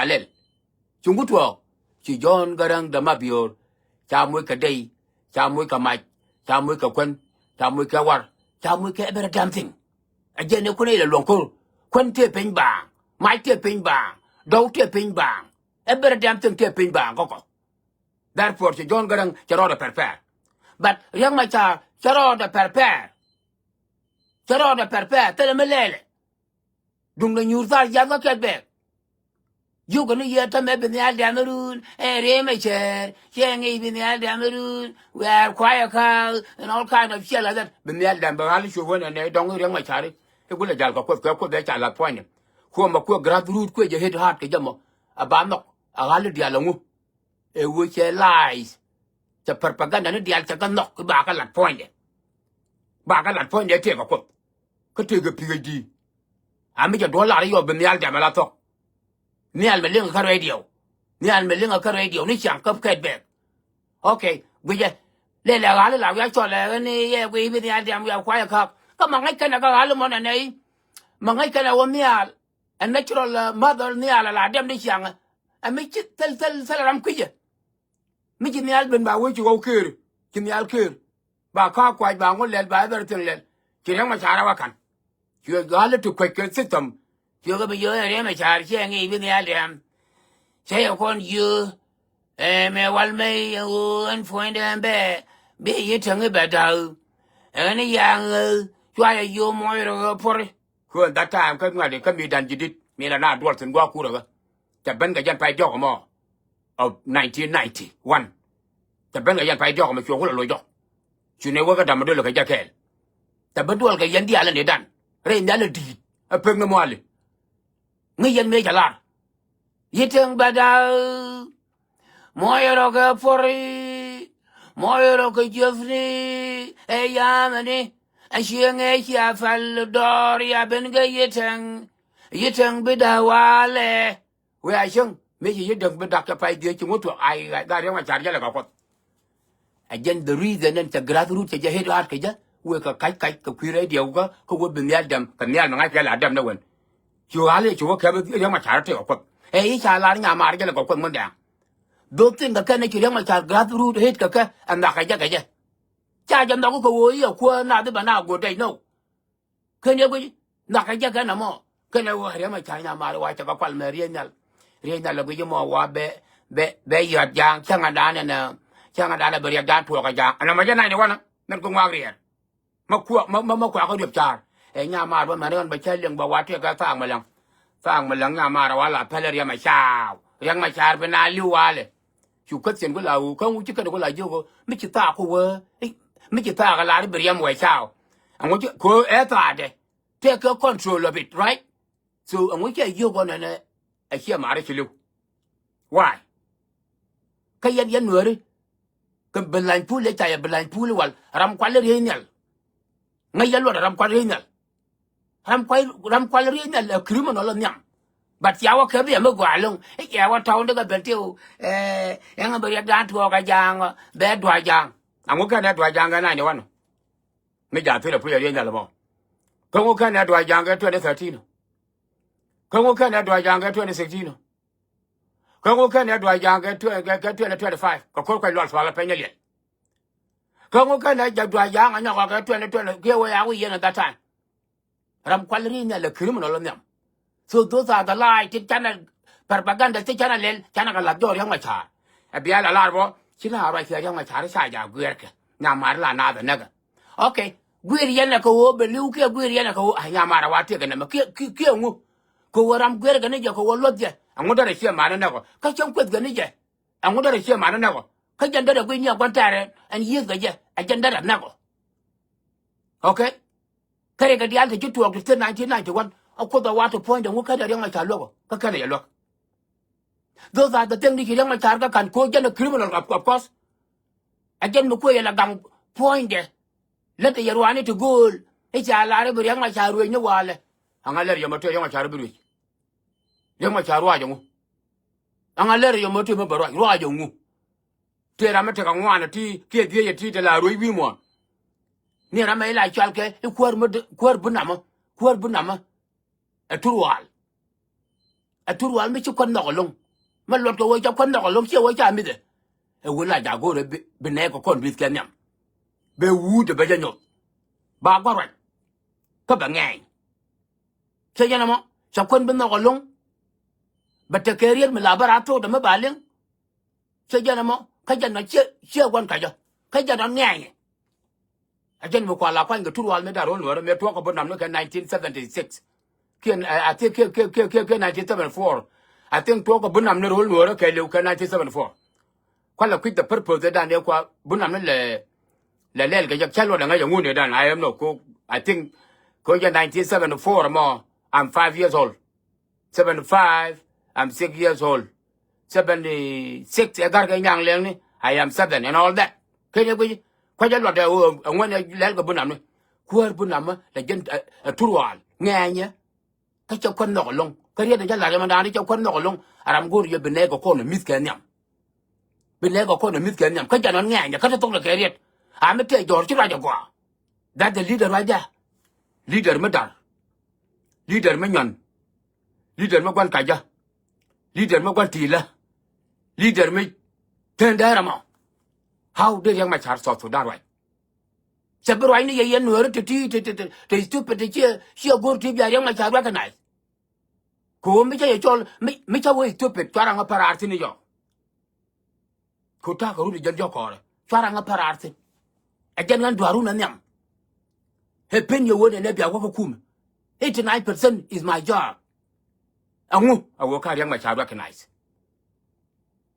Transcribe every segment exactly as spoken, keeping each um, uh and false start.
Alɛl. Cuŋ ku tuɔɔk. Ci Jɔ̱ɔ̱n Gäräŋ de Mabiöör. Ca moc kɛ dey. Ca moc kɛ mac. Ca moc kɛ kuän. Ca moc kɛ war. Ca moc kɛ every damn thing. Ɛ jɛn ni kun ilɛ luɔ̱ŋ ko̱r. Kuän tëë piny baaŋ. Mac tëë piny baaŋ. Dɔw tëë piny baaŋ. Every damn thing tëë piny baaŋ kɔkɔ. Therefore ci Jɔ̱ɔ̱n Gäräŋ cɛ rɔɔdɛ prepare. But Riɛk Macar cɛ rɔɔdɛ prepare. Cɛ rɔɔdɛ prepare thilɛ mi lɛɛlɛ. Duŋdɛ nyuur thar jiath kä kɛt bɛɛk. Yukɛ ni yɛ tämɛ bi nhial dɛm irun, ɛ Riɛk Macar, cɛ ŋic bi nhial dɛm irun, we are quiet cow, and all kind of shit like that. Bi nhial dɛm bɛ ɣal cup wänɛ nɛ dɔŋ Riɛk Macar. I̱ gulɛ jal kɛ Kuoth kɛ Kuoth ɛ ca lath puɔ̱nydɛ. Kuɔmɛ kuɛ grassroot kuɛ jɛ hit hard kɛ jɛ mɔ. A ba nhɔk a ɣal i̱ diaal aŋu. Ɛ wee cɛ lies. Cɛ propaganda ni diaal cɛ kɛ nhɔk i̱ ba kɛ lat puɔ̱nydɛ. Ba kɛ lat puɔ̱nydɛ tëëkɛ Kuoth. Kä tëëkɛ PhD. A mi cɛ duɔ̱ɔ̱r lar i̱ yɔ bi nhial dɛm ala thɔk. Nhial mi liŋ kä radio. Nhial mi liŋ kä radio ni ciaŋ kä kɛt bɛɛk. Okay, guicɛ. Lɛlɛ ɣa̱l la wi̱i̱ a cɔl ɛ ɣän i̱ yɛ guiy bi nhial dɛm wi̱i̱ a kuay ɛ ka̱k. Kä ma ŋäc kɛn ɛ kä ɣa̱l mɔn ɛ nɛy. Ma ŋäc kɛn ɛ wä nhial. Ɛ natural mother nhial ɛ la dɛm di ciaŋ ɛ. Ɛ mi ci thil thil thil ram kuicɛ. Mi ci nhial ben ba wee ci ɣɔw keer. Ci nhial keer. Ba ka̱a̱k kuac ba ŋu lɛl ba everything lɛl. Ci Riɛk Macar a wakan. Cuɛ gal ti kuec kɛ system. Cuɛ kɛ bi yio̱o̱ ɛ Riɛk Macar ciɛ ŋi̱i̱c bi nhial dɛm. Cɛ yɛ kɔn yio̱o̱. Ɛ mɛ wal mɛ yɛ ɣöö ɛn puɔ̱nydɛ ɛn bɛ bi yi täŋ i̱ bɛ da̱a̱. Ɛn i̱ ya̱a̱ŋ ɣäth cua yɛ yio̱o̱ muɔc rɔ ɣöö puɔ̱ri. Köön that time kä ŋuɛ̈t i̱ kä mi dan ji̱ di̱t mi la na duɔl thi̱n gua̱a̱k kurɛ ɣä. Cɛ ben kɛ jɛn pay diɔ̱k ɛmɔ. Of nineteen ninety one. Cɛ ben kɛ yɛn pay diɔ̱k ɛmɛ cuɛ wulɛ loc jɔk. Cu nɛ wek ɛ dam mi dolɛ kɛ jɛ kɛɛl. Cɛ ben duɔl kɛ yɛn diaal ɛn i̱ dan rɛy nhial ɛ di̱i̱t ɛ pek ni muali. Ŋäc yɛn mëë cɛ lar. Yi teŋ bɛ da̱a̱. Muɔyɛ rɔ kɛ puɔri. Muɔyɛ rɔ kɛ jiöthni. Ɛ yamɛni. Ɛ cieŋ ɛ cia pal dɔɔr ya ben kɛ yi teŋ. Yi teŋ bi da̱a̱ walɛ. Wee a cieŋ mëë ci yi däk bi dak kɛ pay dhiec ci ŋut tuɔk a yi gat Riɛk Macar jälɛ kɛ Kuoth. Ɛ jɛn the reason ɛn cɛ grassroot cɛ jɛ hit hard kɛ jɛ wee kɛ kac kac kɛ kui̱ radio kä kä wee bi nhial dɛm kɛ nhial mi ŋa̱c kɛ la dɛm ni wen. Cu ɣa̱l i̱ cu wä kɛp i̱ Riɛk Macar tëëkɛ Kuoth. Ɛ i̱ ca lar nyamaar jälɛ kɛ Kuoth ŋun dɛ̈ɛ̈ŋ. Those thing kɛ kɛn i̱ ci Riɛk Macar grassroot hit kɛ kɛ ɛ nhɔakɛ jɛ kɛ jɛ. Ca jɛ nhɔk kɛ ɣöö i̱ ɛ kuäär nath i̱ bɛ na go̱o̱r dɛc no. Ken yɛ guic nhɔakɛ jɛ kɛn ɛmɔ. Ken ɛ ɣöö Riɛk Macar nyamaar wa cɛ kɛ kual mɛ Riɛk Nhial. Riɛk Nhial ɛ guic ɛmɔ wa bɛ bɛ bɛ yɔt ja̱a̱ŋ cäŋɛ dan ɛn cäŋɛ dan ɛ bi riɛk dan tuɔɔk ɛ ja̱a̱ŋ ɛn ɛmɔ jɛ nany ni wanɛ mɛn kɛ ŋuak riɛɛr. Ma kuak ma ma ma kuak kä riep car. Ɛ nyamaar bä mɛn ɣän bä cä liŋ bä wa tëëk ɛ thaak mi läŋ. Thaak mi läŋ nyamaar ɛ wa la pɛlɛ Riɛk Macar. Riɛk Macar bi na li̱w walɛ. Cu question ku la wu kä ŋu ci kɛn ku la jiök mi ci thaak ku wee. Mi ci thaak ɛ lar bi riɛm wee caw. Ɛŋu ci ko ɛ thaakdɛ. Take a control of it, right? So ɛŋu ci ɛ jiök ɣɔn ɛnɛ ɛ ciɛ maarä ci li̱w. Why? Kä yɛn yɛn nuääri kɛ bi lany pul ɛ ca yɛ bi lany pul wal ram kual Riɛk Nhial. Ŋäc yɛ luɔt ram kual Riɛk Nhial. Ram kual ram kual Riɛk Nhial ɛ criminal ɛ nhiam. But cia wä kɛ bi ɛmɛ gɔaa loŋ i̱ cɛ wä tɔ̱w ni kɛ ben ti ɛ ɛŋɛ bi riɛk dan tuɔɔk ɛ ja̱a̱ŋ bɛ dua̱c ja̱a̱ŋ. Aŋu kɛn ɛ dua̱c ja̱a̱ŋ kɛ nany ni wanɔ. Mi ja̱a̱ŋ thilɛ puc ɛ Riɛk Nhial ɛmɔ. Kä ŋu kɛn ɛ dua̱c ja̱a̱ŋ kɛ twenty thirteen. Kä ŋu kɛn ɛ dua̱c ja̱a̱ŋ kɛ twenty sixteen. Kä ŋu kɛn ɛ dua̱c ja̱a̱ŋ kɛ twenty kɛ twenty twenty five kɛ ko̱r kuec lual thual ɛ pɛny ɛ liɛl. Kä ŋu kɛn ɛ jɛ dua̱c ja̱a̱ŋ ɛ nyɔk ɛ kɛ twenty twenty kiɛ wee a wi̱i̱ yɛn ɛ that time. Ram kual Riɛk Nhial ɛ criminal ɛ nhiam. So those are the lie ti canɛ propaganda ti canɛ lɛl canɛ kɛ lath jɔɔk Riɛk Macar. Ɛ bia la lar bɔ ci la ruac kɛ Riɛk Macar ca ja̱ guiɛɛr kɛ nyamaar la naath ɛ näkɛ. Okay. Guiir yɛn ɛ kɛ ɣöö bɛ li̱w kiɛ guiir yɛn ɛ kɛ ɣöö a nyamaar ɛ wa tiɛk ɛ nɛmɛ kiɛ kiɛ ŋu. Kɛ ɣöö ram guiɛɛr kɛ ni jɛ kɛ ɣöö luɔth jɛ ɛŋu derɛ ciɛ man ɛ näk ɔ kä cäŋ kueth kɛ ni jɛ. Ɛŋu derɛ ciɛ man ɛ näk ɔ kä jɛn derɛ guic ni ɛ gua̱n tɛɛrɛ ɛn yiëëth kɛ jɛ ɛ jɛn derɛ näk ɔ. Okay. Kärɛ kɛ diaal ti ci tuɔɔk ti thil nineteen ninety one a Kuoth a wa ti puɔ̱nydɛ ŋu kɛn ɛ Riɛk Macar luäk ɔ kä kɛn ɛ yɛ luäk. Those are the thing ni ci Riɛk Macar kä ka̱n ko̱ jɛn ɛ criminal of course. Ɛ jɛn mi kuɛ yɛ la gaŋ puɔ̱nydɛ. Lät ɛ yɛ ruaani ti go̱o̱l i̱ ca lar i̱ bi Riɛk Macar ruëëc ni walɛ. Aŋa lɛr yɛ mɔ tëë Riɛk Macar bi ruëëc. Riɛk Macar ruac ɛŋu. Aŋa lɛr yɛ mɔ tëë mi bɛ ruac ruac ɛŋu. Tëë ram mi tekɛ ŋuan ɛ ti kiɛ dhiec ɛ ti te la ruec wi̱i̱ muɔ̱ɔ̱n. Ni ram ɛ ila cual kɛ i̱ kuäär mi kuäär bi namä kuäär bi namä. Ɛ tur wal. Ɛ Turwal mi ci kuän nhɔk ɛlɔ̱ŋ. Mi luɔt kɛ wee ca kuän nhɔk ɛlɔ̱ŋ, ciɛ wee ca mi̱th ɛ. Ɛ wee la jaak go̱o̱rɛ bi, bi nɛɛk kɛ kɔn mi̱th kɛ nhiam. Bɛ wuut ɛ bɛ jɛ nyoth. Ba gua̱r ruac. Kä bɛ ŋɛɛny. Ciɛ jɛn ɛmɔ, ca kuän bi nhɔk ɛlɔ̱ŋ. Bɛ tekɛ riet mi la bä raar thok dɛ mi ba liŋ. Ciɛ jɛn ɛmɔ, kä jɛn ɔ ciɛ, ciɛ gua̱n kacä. Kä jɛn ɔ ŋɛɛnyɛ. A jɛn mi kua la kuany kɛ Turwal mi da̱r ro̱l Nuäärä mi tuɔɔk kɛ Bunam ni kɛ nineteen seventy-six. Kiɛ, eh, I think kiɛ, kiɛ, kiɛ, kiɛ, kiɛ nineteen seventy-four. I think tuɔɔk kɛ Bunam ni ro̱l Nuäärä kɛ liw kɛ nineteen seventy-four. Kualɛ kui̱c the purpose dan ëë kua Bunam ni lɛ, lɛ lɛl kɛ jɛ cä luɔt ɛŋa jɛ ŋun ëë dan, I am no ko, I think ko jɛ nineteen seventy-four mɔ, I'm five years old. Seventy-five, I'm six years old. Seventy-six, ɛ gar kɛ nyaŋ lɛŋni, I am seven and all that. Kɛn yɛ guic, kuac ɛ luɔt ɛ ɣöö ɛŋuɛn ɛ lɛl kɛ Bunam ni. Kuäär Bunam ɛ lɛ jɛn ɛ, ɛ Turwal ŋɛɛnyɛ. Kä cɛ kuän nhɔk ɛlɔ̱ŋ. Kä riet ɛ jɛ la̱r yɛ mɛn da̱a̱n cɛ kuän nhɔk ɛlɔ̱ŋ. A ram go̱o̱r yɛ bi nɛɛk kɛ kɔn ɛ mi̱th kɛ nhiam. Bi nɛɛk kɛ kɔn ɛ mi̱th kɛ nhiam. Kä jɛn ɣän ŋɛɛnyɛ kä te thok lɛ kɛ riet. A mi tëë jɔ̱ɔ̱r ci ruac ɛ gɔaa. That's the leader right there. Leader mi da̱r. Leader mi nyɔn. Leader mi gua̱n kacä. Leader mi gua̱n ti̱i̱lä. Leader mi tëë däär ɛmɔ. How did Riek Machar South Sudan ruac? Cɛ bi ruacni yɛ yɛn Nuääri ti ti ti ti ti stupid ti ciɛ ciɛ go̱r ti bia Riek Machar recognize. Ko mi cä yɛ cɔl mi, mi cä wee stupid cuarɛ ŋä päraar thi̱n i̱ yɔ. Ko ta̱a̱ kɛ run i̱ jɛn jɔk kɔɔrɛ cuarɛ ŋä päraar thi̱n. Ɛ jɛn ɣän dua̱run ɛ nhiam. Ɛ pen yɛ wee nɛ nɛ bia wä kä kumɛ. Eighty nine percent is my job. Ɛŋu ɛ wee ka Riek Machar recognize.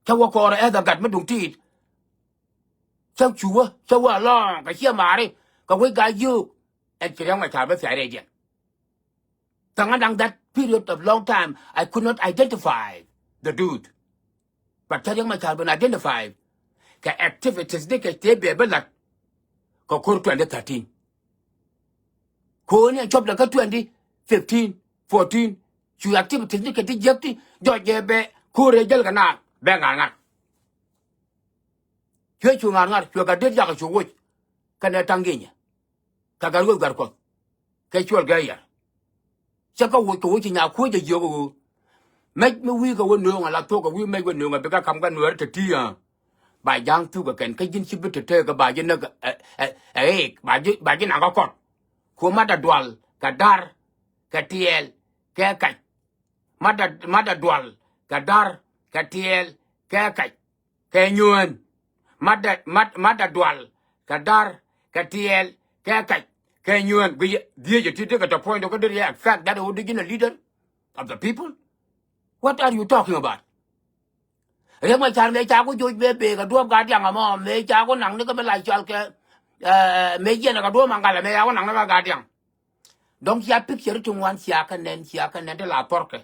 Cä wä kɔɔrɛ ɛ dhɛ gat mi duŋ ti̱i̱t. Cä cu wä, cä wä alɔŋ kɛ ciɛ maari kɛ wec gaa yio̱o̱k. Ɛn ci Riek Machar bä thiac rɛydiɛn. Thaŋä daŋ that period of long time I could not identify the dude. But cä Riek Machar ben identify kɛ activities ni kɛ tëë bɛ bä la̱t kɛ ko̱r twenty thirteen. Ko̱r ni a cuɔp lɛ kä twenty fifteen, fourteen. Cu activities ni kɛ ti jiäk ti jɔc jɛ bɛ ko̱r rɛy jäl kɛ naath bɛ ŋa̱r ŋa̱r. Cuɛ cu ŋa̱r ŋa̱r cuɛ gat det jakä cu woc. Kɛnɛ taŋ gi̱nyɛ kɛ gat weth gat kuɔth. Kɛ cuɔl gɛ yɛr. Cä kä woc kɛ woc ci nyaa kuec jɛ jiök ɣöö mɛc mi wi̱i̱ kɛ wä nööŋ a la thok kɛ wi̱i̱ mɛc wä nööŋ a bikɛ ka̱m kɛ Nuäär te ti̱i̱ a. Ba ja̱a̱ŋ thuk kɛ kɛn kä ji̱n ci bi te tëëk kɛ ba ji̱ näk ɛ, ɛ, ɛ, ɛ, ba ji̱, ba ji̱ naŋ kä kɔt. Ku mat a dual kɛ da̱r kɛ tiɛɛl kɛ kac. Mat a, mat a dual kɛ da̱r kɛ tiɛɛl kɛ kac. Kɛ nyuään. Mat a, mat, mat a dual kɛ da̱r kɛ tiɛɛl kɛ kac. Kɛ nyuään. Guic dhiec a ti tekɛ tɔ puɔ̱ny dɔ kä deri a fact that ɛ wä di ji̱n a leader of the people. What are you talking about? Riek Machar mëë ca ku joc mëë bëë kɛ duɔ̱ɔ̱p gat diaŋ ɛmɔ mëë ca ku naŋ ni kä mi la cɔal kɛ, eh, mëë jiɛn kɛ duɔ̱ɔ̱p Maŋgalɛ mëë ca ku naŋ ni kä gat diaŋ. Dɔ̱ŋ cia picture ti ŋuan cia kɛ nɛn cia kɛ nɛn ti la thɔrkɛ.